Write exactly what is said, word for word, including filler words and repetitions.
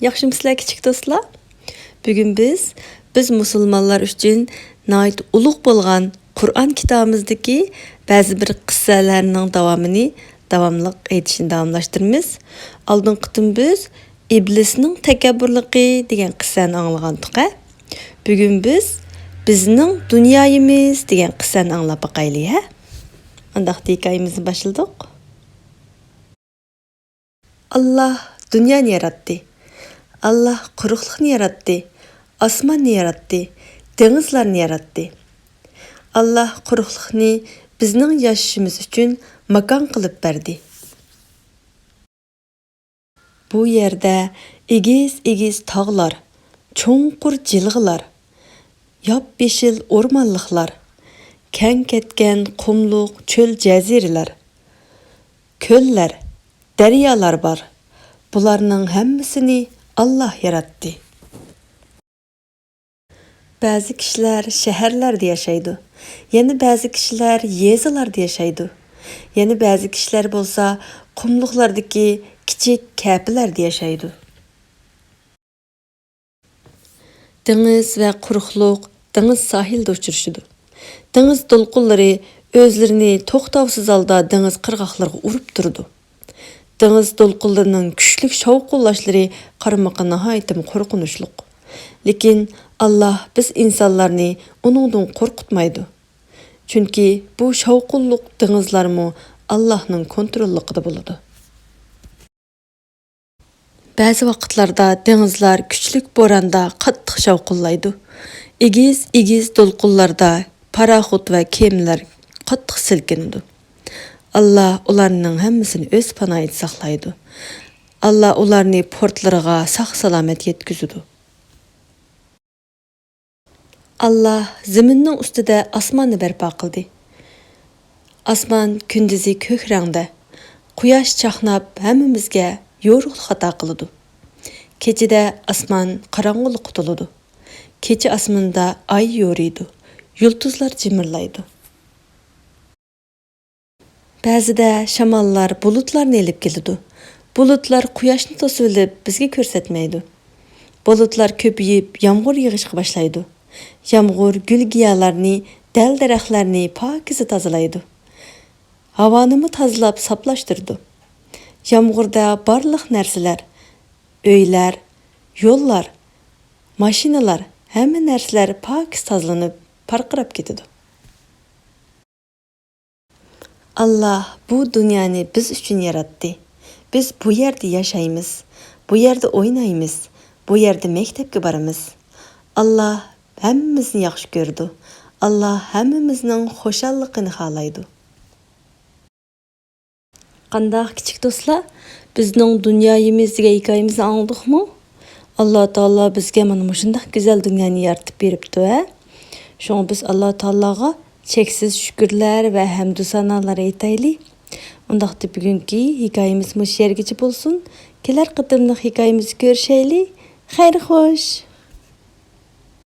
ياخشىمۇسىلەر كىچىك دوستلار؟ بۈگۈن بىز، بىز مۇسۇلمانلار ئۈچۈن ناھايىتى ئۇلۇغ بولغان قۇرئان كىتابىمىزدىكى بەزى بىر قىسسەلەرنىڭ داۋامىنى داۋاملىق ئېيتىشنى داۋاملاشتۇرىمىز. ئالدىنقى قېتىم بىز ئىبلىسنىڭ تەكەببۇرلۇقى دېگەن قىسسەنى ئاڭلىغانتۇق ھە؟ بۈگۈن بىز بىزنىڭ دۇنيايىمىز دېگەن قىسسەنى ئاڭلاپ باقايلى ھە؟ ئانداقتا ھېكايىمىزنى باشلىدۇق. ئاللاھ دۇنيانى ياراتتى. ئاللاھ قۇرۇقلۇقنى ياراتتى. ئاسماننى ياراتتى. دېڭىزلارنى ياراتتى. ئاللاھ قۇرۇقلۇقنى بىزنىڭ ياشىشىمىز ئۈچۈن ماكان قىلىپ بەردى. بۇ يەردە ئېگىز-ئېگىز تاغلار، چوڭقۇر جىلغىلار، ياپيېشىل ئورمانلىقلار، كەڭ كەتكەن قۇملۇق چۆل جەزىرىلەر، كۆللەر، دەريالار بار. بۇلارنىڭ ھەممىسىنى ئاللاھ ياراتتى. بەزى كىشىلەر شەھەرلەردە ياشايدۇ. يەنە بەزى كىشىلەر يېزىلاردا ياشايدۇ. يەنە بەزى كىشىلەر بولسا قۇملۇقلاردىكى كىچىك كەپىلەردە ياشايدۇ. دېڭىز ۋە قۇرۇقلۇق، دېڭىز ساھىلدا ئۇچرىشىدۇ. دېڭىز دولقۇنلىرى ئۆزلىرىنى توختاۋسىز ھالدا دېڭىز قىرغاقلىرىغا ئۇرۇپ تۇرىدۇ. دېڭىز دولقۇنلىرىنىڭ كۈچلۈك شاۋقۇنلاشلىرى قارىماققا ناھايىتىمۇ قورقۇنچلۇق. لېكىن ئاللاھ بىز ئىنسانلارنى ئۇنىڭدىن قورقۇتمايدۇ. چۈنكى بۇ شاۋقۇنلۇق دېڭىزلارمۇ ئاللاھنىڭ كونتروللۇقىدا بولىدۇ. بەزى ۋاقىتلاردا دېڭىزلار كۈچلۈك بوراندا قاتتىق شاۋقۇنلايدۇ. ئېگىز-ئېگىز دولقۇنلاردا پاراخوت ۋە كېمىلەر قاتتىق سىلكىنىدۇ. ئاللاھ ئۇلارنىڭ ھەممىسىنى ئۆز پاناھىدا ساقلايدۇ. ئاللاھ ئۇلارنى پورتلىرىغا ساق-سالامەت يەتكۈزىدۇ. ئاللاھ زېمىننىڭ ئۈستىدە ئاسماننى بەرپا قىلدى. ئاسمان كۈندۈزى كۆك رەڭدە، قۇياش چاقناپ ھەممىمىزگە يورۇقلۇق ئاتا قىلىدۇ. كېچىدە ئاسمان قاراڭغۇلۇققا تولىدۇ. كېچە ئاسمىنىدا ئاي يورۇيدۇ، يۇلتۇزلار جىمىرلايدۇ. بەزىدە شاماللار بۇلۇتلارنى ئېلىپ كېلىدۇ. بۇلۇتلار قۇياشنى توسۇۋېلىپ بىزگە كۆرسەتمەيدۇ. بۇلۇتلار كۆپىيىپ يامغۇر يېغىشقا باشلايدۇ. يامغۇر گۈل-گىيالارنى، دەل-دەرەخلەرنى پاكىزە تازىلايدۇ. ھاۋانىمۇ تازىلاپ ساپلاشتۇرىدۇ. يامغۇردا بارلىق نەرسىلەر، ئۆيلەر، يوللار، ماشىنىلار، ھەممە نەرسىلەر پاكىز تازىلىنىپ پارقىراپ كېتىدۇ. ئاللاھ بۇ دۇنيانى بىز ئۈچۈن ياراتتى. بىز بۇ يەردە ياشايمىز، بۇ يەردە ئوينايمىز، بۇ يەردە مەكتەپكە بارىمىز. ئاللاھ ھەممىمىزنى ياخشى كۆرىدۇ. ئاللاھ ھەممىمىزنىڭ خۇشاللىقىنى خالايدۇ. قانداق كىچىك دوستلار، بىزنىڭ دۇنيايىمىز دېگەن ھېكايىمىزنى ئاڭلىدۇقمۇ؟ ئاللا تائالا بىزگە مانا مۇشۇنداق گۈزەل دۇنيانى يارىتىپ بېرىپتۇ ھە. شۇڭا بىز ئاللا تائالاغا چەكسىز شۈكۈرلەر ۋە ھەمدۇ سانالار ئېيتايلى. ئۇنداقتا بۈگۈنكى ھېكايىمىز مۇشۇ يەرگىچە بولسۇن. كېلەر قېتىملىق ھېكايىمىزدە كۆرۈشەيلى. خەير خوش.